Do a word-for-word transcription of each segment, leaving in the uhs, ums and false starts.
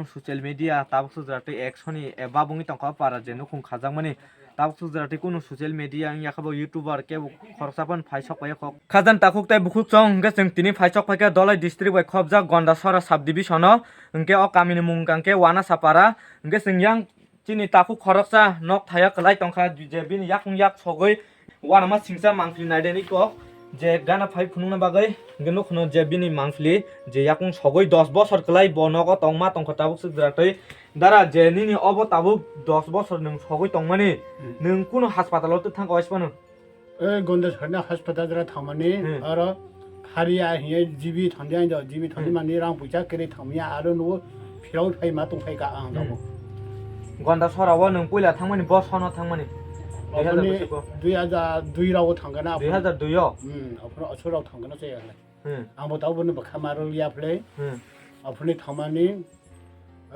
Social media tabuk sujra tei action ni eba bungwi tongkha para je nukhung khajakmani. Tabuk sujra tei kunu social media wngya khe bo YouTuber kebo khoroksa phano phai sok phai kho. Khajani takhuk tei bukhuk chong hwnkhe chwng tini phai sok phai khe Dholai district bai khobjak Gondasora sub division o, hwnkhe o kamini mung hwnkha khe Wanasapara, hwnkhe chwng yang chini takhuk khoroksa nok thaya kwlai tongkha, je bini yakung yak sogwi uanama singcha mangpili naideni kok, je gana phai phunukna bagwi, hwnkhe nukhno je bini mangpili je yakung sogwi dos bosor kwlai bo nogo tongma tongkha tabuk sujra tei dara je nini obo tabuk dos bosor nwng sogwi tongmani, Hmm. nwng kunu haspatalo twi thangkha waisphano? E, Gondasora ni hospital jora thangmani, Hmm. aro phariya hiye G B thandi ang jao, G B thandi Hmm. mani rang puisa kwrwi thangmani, aro nugo phirok phai ma tong phai ka ang Hmm. tabuk. Gondasora o nwng puila thangmani, bo sono thangmani? Ophani Dui hajar bwswk o? dui hajar dui rao thangkana. Dui hajar dui o? Hmm, ophano aswk rao thangkana se ya. Hmm. Ang bo tabuk bono bwkha ma rwliya phle. Hmm. Ophani thangmani,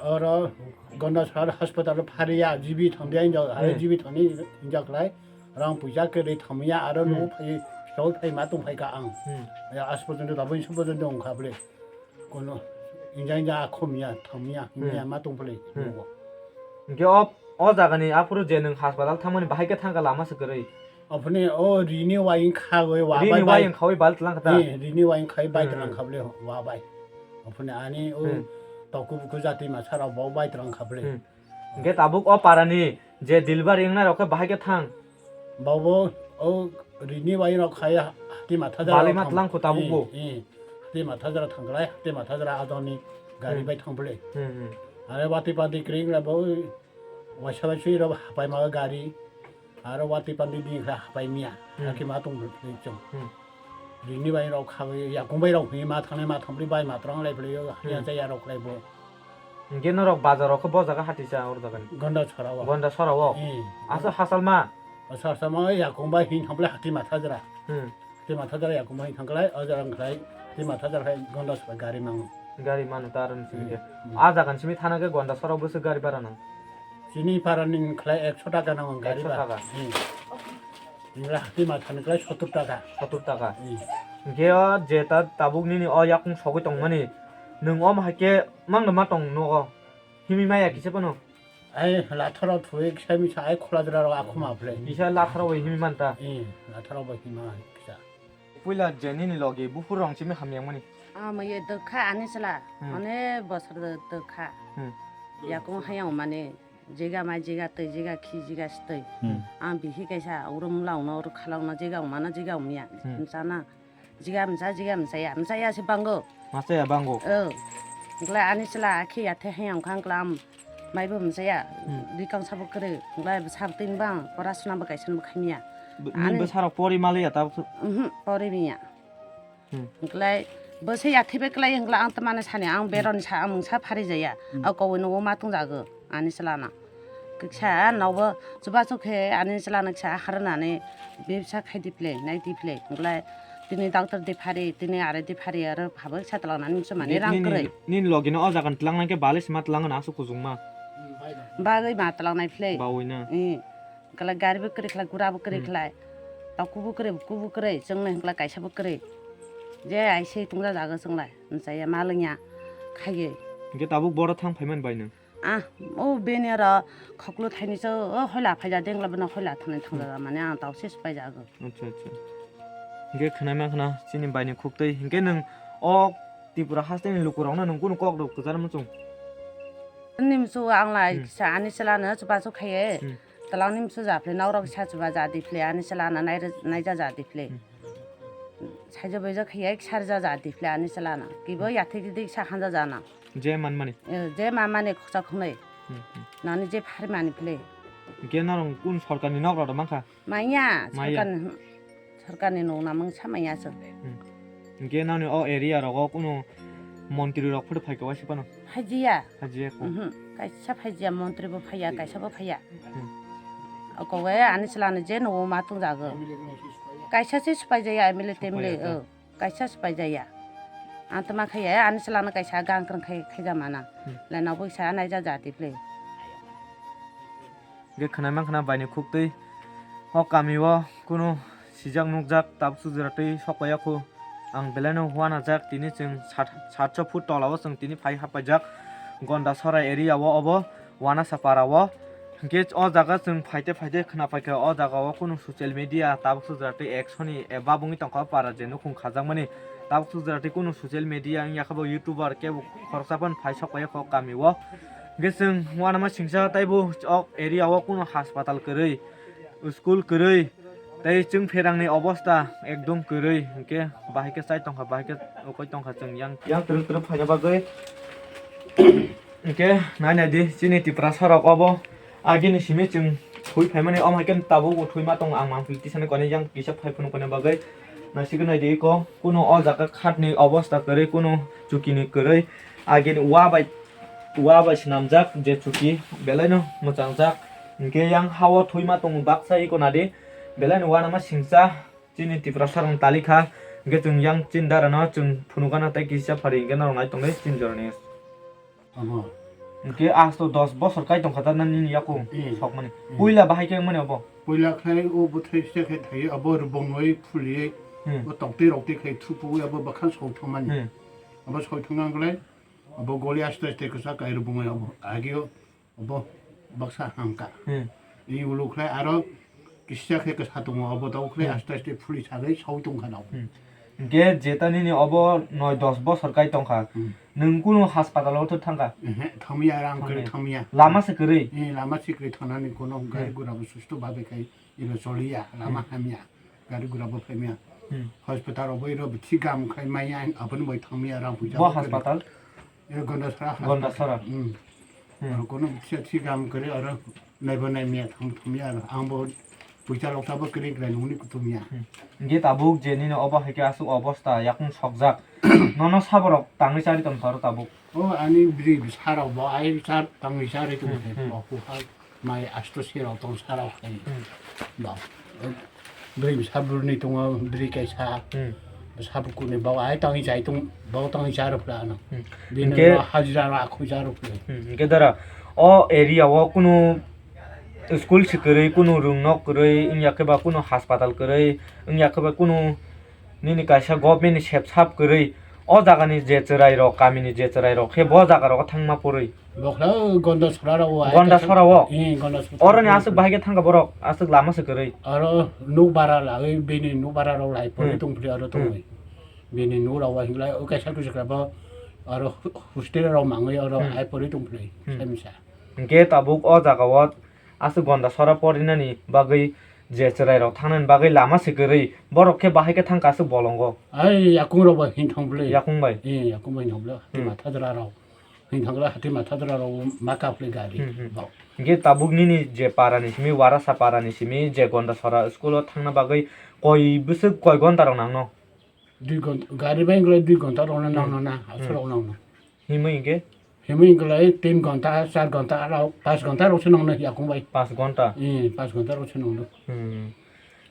oro Gondasora hospital o phariya, G B thangdi ang jao, aro Hmm. G B thangni hinjak lai, rang puisa kwrwi thangmaya, aro Hmm. nugo phai, phirok phai ma tong phai ka ang. Hmm. Ya, as porjonto tabuk sub porjonto wngkha phle. Kono inja inja khomya, thangmaya, Hmm. himya ma tong phle Hmm. nugo. Hwnkhe o, o jagani aphuru je nwng hospital thangmani bahai khe thangkha lama se kwrwi? Ophani o rini wayang khagwi wa Rini bai bai. wayang khawi bal tlang kha ta? Eh, rini wayang khawi bai Hmm, tlang hmm. kha bole wa bai. Ophani ani o Hmm. toku buku jati masa rok bo bai tlang kha bole. Hmm. Hwnkhe tabuk o parani je delivery wngnai rok khe bahai khe thang? Bobo o rini wayang rok khai hati matha jara Bali rok ma thang. tlang kho tabuk Eh, bo? eh. Hati matha jara thang khlai, hati matha jara adoni gari Hmm. bai thang bole. Hmm, hmm. Are wati pati kring la bo waisa waisui rok hapai ma gari. Aro wati pandi di kha hapai miya. Hmm. Hakhe ma tong bwlwi chwng. Hmm. Rini bai rok kha yakung bai rok hi ma thangnai ma thamri bai ma thanglai bwlwi Hmm. ya cha ya rok lai bo. Hwnkhe norok bazar rok khe bo jaga hati cha or jaga ni? Gondasora o. Gondasora o? Hmm. Asa hasal ma? Asa hasal ma yakung bai hin thamle hati matha jara. Hmm. Hati matha jara yakung bai hin thangklai o jara wngkhlai hati matha jara hai Gondasora gari mango. Gari mano ta aro ni simi Hmm. khe. Hmm. A jaga ni simi thana khe Gondasora o bwswk gari bara nang? Chini para ni wngkhlai ekso taka nang gari Ekso bara. taka? Hmm. Wngkhlai hati matha ni wngkhlai sottur taka. Sottur taka. Hmm. Hwnkhe o je ta tabuk nini o yakung sogwi tongmani, nwng omo hai khe mangno ma tong nogo? Himwi maya kisa phano? Ai latharo thwi kisa misa ai khola jora rok akhuma phle. Kisa latharo bai himwi man ta? Hmm, latharo bai hima kisa. Puila je nini logi buphuru rong simi hamyang mani. Amo ye dokha ani chwla. Hmm. Onek bosor do-, dokha. Hmm. Yakung hayang mani jiga mai jiga twi jiga khi jiga stwi. Hmm. Ang bihi kaisa uro mula ungno uro khala ungno jiga ungmano jiga ungya. Hmm. Mchana jiga mcha jiga mchaya mchaya se bango. Machaya bango. O. Ngla ani chwla akhi yathe hayang khang klam. Maibo mchaya, Hmm. bikang sabo kwrwi, wngkhlai bwsa bwtwi bang, porasona bo kaisa bo khaimya. Bo-, nini Ani bwsarok pori maliya tabuk? Mhm, pori miya. Hmm. Wngkhlai bo se yathai bai kwlai wngkhlai ang tmani sani, ang Hmm. beroni sa, ang mungsa phari jaya. Hmm. Ang kowai nungwi ma tongjago, ani chwlano. Kisa nobo chubachu khe ani chwlano kisa harnani bebsa khai di phle, nai di phle. Wngkhlai tini doctor di phari, tini are di phari, aro phabo kisa twlangnani mungsa mani Ni-, rang nini, kwrwi. Nini logino o jaga twlangnai khe bale se ma twlangna aswk kuchukma. Bagwi ma twlangnai phle. Bawi na. Eh. Kala gari bo kwrwi khlai, gura bo kwrwi Hmm. khlai. Taku bo kwrwi, buku bo kwrwi, chwng nai hwnkla kaisa bo kwrwi. Je ai se tungja jaga chwng lai, mchaya ma lwngya, khaiwi. Hwnkhe tabuk boro thang phaimani bai nwng? Ah, o beni oro khoklu thaini cho, o hoila phaija dengla bono hoila thani thangjaga Hmm. mane ang tau se se paijago. Acha, acha. Hwnkhe khwnai mankha na chini baini khuktwi. Hwnkhe nwng o Tripura hasteni lukurokno nwng kunu kok rw kwchar muchung? Ani muchung ang lai Hmm. kisa ani chwlano chubachu khaiye. Hmm. Twlangni muchung japhle norok sa chuba ja di phle ani chwlano nai-, naija ja di phle. Hmm. Saija baija khaiye kisa rwja ja di phle ani chwlano. Kibo Hmm. yathai di kisa hanja jana. Je manmani? Eh, je manmani khoksa khwnwi. Hmm, hmm. Nani je pharmani phle. Hwnkhe norok kun sorkarni nok rok mankha? Manya, Maya. Sorkarni, sorkarni nung namung sa manya chwng. Hmm. Hwnkhe nani o area rogo kunu montri rok phuru phaikha waisa phano? Phaijiya. Phaijiya kho? Mhm. Kaisa phaijiya, montri bo phaiya, kaisa bo phaiya. Hmm. O kowe ani chwlano je nugo ma tongjago. Kaisa se swpaijaya M L A, T M L A, Swpaijak. O. Kaisa swpaijaya. Ang tma khaiya, ani chwlano kaisa gang kwrwng khai, khaija mana. Hmm. Lai nabo kisa naija ja di phle. Hwnkhe khwnai mankha na baini khuktwi o kami o kunu sijak nukjak tabuk sujura twi sok paiya khu. Ang belai no uanajak tini chwng sat, satso foot tola o chwng tini phai happaijak. Gondasora area o obo Wanasapara o. Hinkhe o jaga chwng phaite phaite khna paikha, o jaga o kunu social media tabuk sujra tei action ni eba bungwi tongkha o para je nukhung khajakmani. Tabuk sujra tei kunu social media wngya khe bo YouTuber kebo khoroksa phano phai sok paiya kho kami o. Hinkhe chwng uanama singsa taibo o area o kunu haspatal kwrwi, school kwrwi, tei chwng pherangni obosta ekdom kwrwi, hinkhe bahai khe chai tongkha, bahai khe ukoi tongkha chwng yang, yang twrwk twrwk phaina bagwi. Hinkhe nai nai di, chini Tiprasa rok obo agini simi chwng thwi phaimani, omo hai khe tabuk bo thwima tongo, ang mangpili tisani koni yang kisa phai phunuk koni bagwi. Naisigwi nai di, iko kunu o jaga khatni obosta kwrwi, kunu chukini kwrwi, agini wa bai, wa bai swnamjak je chuki belaino mwchangjak. Hinkhe yang ha-o thwima tongo baksa iko nadi, belaino uanama singsa chini Tiprasa rokni tali kha. Hinkhe chwng yang chini dara no chwng phunukgana tei kisa phari hinkhe norok nai tongdi chini jorani. Abo. Hinkhe asto dos bosor kai tongkha ta nini yakung Hmm. sokmani. Hmm. Puila bahai khe wngmani obo? Puila khlai o bwthai se khe thai abo rubungwi phuliwi Hmm. o toktwi rok twi khlai thupuwi abo bwkha soi thangmani. Hmm. Abo soi thangna khlai abo goli aste aste kwchak kai rubungwi abo agio abo baksa hamka. Hmm. I ulo khlai aro kisa khe kwsa tongo, abo tabuk khlai Hmm. aste aste phuli sagwi saui tongkha nao. Hmm. Hinkhe jeta nini obo noi dos bosor kai tongkha. Hmm. Nwng kunu haspatalo thwk thangkha? Ehe, thangya, rang kwrwi Thangya. thangya. Lama se kwrwi? Eh, lama se kwrwi thangnani kono gari Hmm. gura bo susto babe khai ilo choliya, lama Hmm. hamya, gari gura bo phaimya. Hmm. Hospital rok bo iro bithi gam khai maya, aboni bai thangya, rang puisa Bo bo kwrwi. Haspatalo? Eh, Gondasora Gondasora. Haspatalo. Hmm. Hmm. Aro kono bithi thwi gam kwrwi aro naibo naimya thang thumya aro ang bo puisa rok tabo kwrwi kwrwi nungni kutumya. Hmm. Hinkhe tabuk je nini obo hai khe aswk obosta yakung sokjak. Nono saborok tangwi chari tongkha aro tabuk. O ani bwrwi bwsa rok bo ai char tangwi chari tongkha Hmm, hmm. bo kuhal. Mai asto se rok tong sa rok khai. Hmm. Ba. Bwrwi bwsa bwrwni tongo, bwrwi kaisa. Hmm. Bwsa bukurni bau ai tangwi chai tong, bau tangwi cha rw phla ano. Hmm. Bini Hinkhe ulo hajira rok akhung cha rw phla. Hmm. Hinkhe dara, o area o kunu school se kwrwi, kunu rwngnok kwrwi, wngya khe ba kunu haspatal kwrwi, wngya khe ba kunu nini kaisa government ni sep sap kwrwi, o jaga ni je chwrai rok, kami ni je chwrai rok khe bo jaga rogo thangma purwi. Bokla Gondasora rok o ai Gondasora o? Eh, Gondasora. Oroni aswk bahai khe thangkha borok, aswk lama se kwrwi. Aro nuk bara lagwi bini nuk bara rok lai pori Hmm. tong phri aro Hmm. tongwi. Bini nuk rok o hinglai o kaisa kuchukra bo aro hu-, hostel rok mangwi oro Hmm. ai pori tong phri. Hmm. Samisa. Hinkhe tabuk o jaga o aswk Gondasora porinani bagwi je chwrai rok thangnani bagwi lama se kwrwi, borok khe bahai khe thangkha aswk bolongo. Ai yakung rok bai hin thang phli. Yakung bai? Eh, yakung bai hin thang phli. Hmm. Matha jora rok. Hing thangla hati matha dra rok ma kapli gari. Hmm, hmm. Bau. Hinkhe tabuk nini je para ni simi, Warasa para ni simi je Gondasora school o thangna bagwi koi bwswk koi gonta rok nangno? Dui gonta, gari bai wngkhe dui gonta rok no Hmm. nangno na, Hmm. aswk rok nangno. Himwi hinkhe? Himwi wngkhe tin gonta, char gonta rok, panch gonta rok se nangno yakung bai. Panch gonta? Eh, panch gonta rok se nangno. Hmm.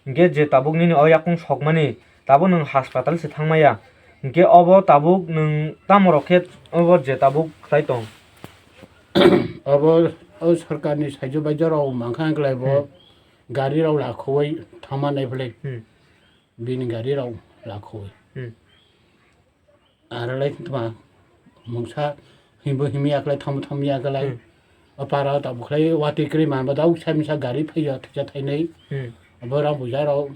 Hinkhe je tabuk nini o yakung sokmani, tabuk nwng haspatal se thangmaya. Hinkhe obo tabuk nwng tamo rok khe obo je tabuk kwtai tong? Obo o sorkar ni saijo bai jorao mankha wngkhlai bo Hmm. gari rok lakhogwi thangma naiphilai. Hmm. Bini gari rok lakhogwi. Hmm. Aro lai tma mungsa himbo himya khlai, thamu thamya khlai. Hmm. O para tabuk khlai watwi kwrwi manba dau, samisa gari phaiya thiksa thainai. Hmm. Abo rang buja rok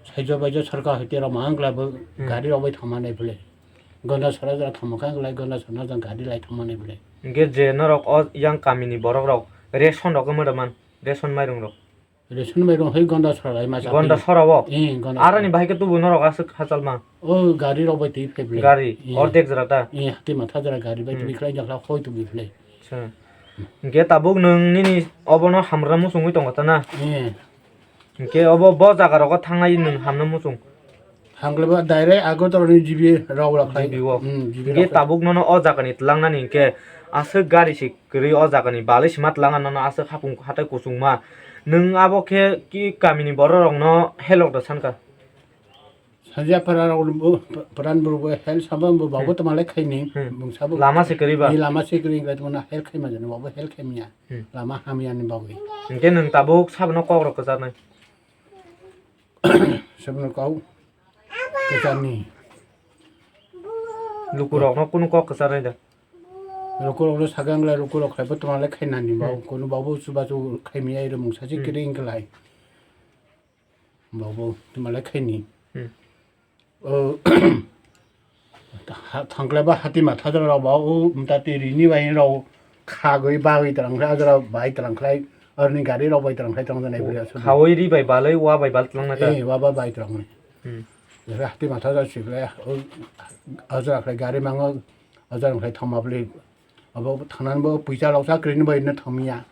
saijo baijo sorkar hoite rok ma wngkla bo Hmm. gari rok bai thangma nai bwle. Gondasora jora thangma kha wngkhlai, Gondasora jang gari lai thangma nai bwle. Hinkhe je norok o yang kami ni borok rok ration rok wngma rwman, ration mairung rok? Ration mairung hai Gondasora lai masa Gondasora o? Eh, Gondasora. Aroni bahai khe tubu norok aswk hachalma? O gari rok bai twi phai bwle. Gari, eh. Ordek jora ta? Eh, hati matha jora gari bai Hmm. twi khlai jakla khoi twi phai. Acha. Hinkhe tabuk nwng nini obono hamrwna muchungwi tongo ta na? Eh. Hinkhe obo bo jaga rogo thangnai nwng hamna muchung? Hangkle ba direct Agartala ni G B rok rok khai. G B o. Hmm, G B Hinkhe rok khai. Tabuk nono o jaga ni twlangnani hinkhe aswk gari se kwrwi o jaga ni balai se ma twlanga nono aswk hapung hatai kuchung ma. Nwng abo khe ki kami ni borok rok no helok da sanka? Sanjapara rok bo pran bo bo hel sabo bo babu Hmm. tama le khai ni. Hmm. Bung sabo Lama se kwrwi ba? Ni lama se kwrwi wngkha tongna hel khai ma jani babu hel khai manya. Hmm. Lama hamya ni bagwi. Hinkhe nwng tabuk sabo no kok rok kwcharnai? Sabno kau kwcharni. Lukurokno kunu kok kwcharnai da? Rukurok le sagang le rukurok khlai bo tongma le khainani ba, hmm, kono ba bo chuba chu khaimya iro mungsa chi, hmm, kiri wngkhlai. Ba bo tongma le khaini. Hmm. O, ha-, thangkhlai ba hati matha jora rok ba o mta twi rini bai rok khagwi bagwi twlang khlai, ajora bai twlang khlai, aroni gari rok bai twlang khlai tong janai bwrwi aswk. Khawi ri bai balai wa bai bal twlang na ta? Eh, wa ba bai twlang ni. Hmm. Jora hati matha jora sikle, o, ajora khlai gari mango, ajora khlai thangma bwlwi. Abo thangnani bo puisa rok sa krini bai no thangya.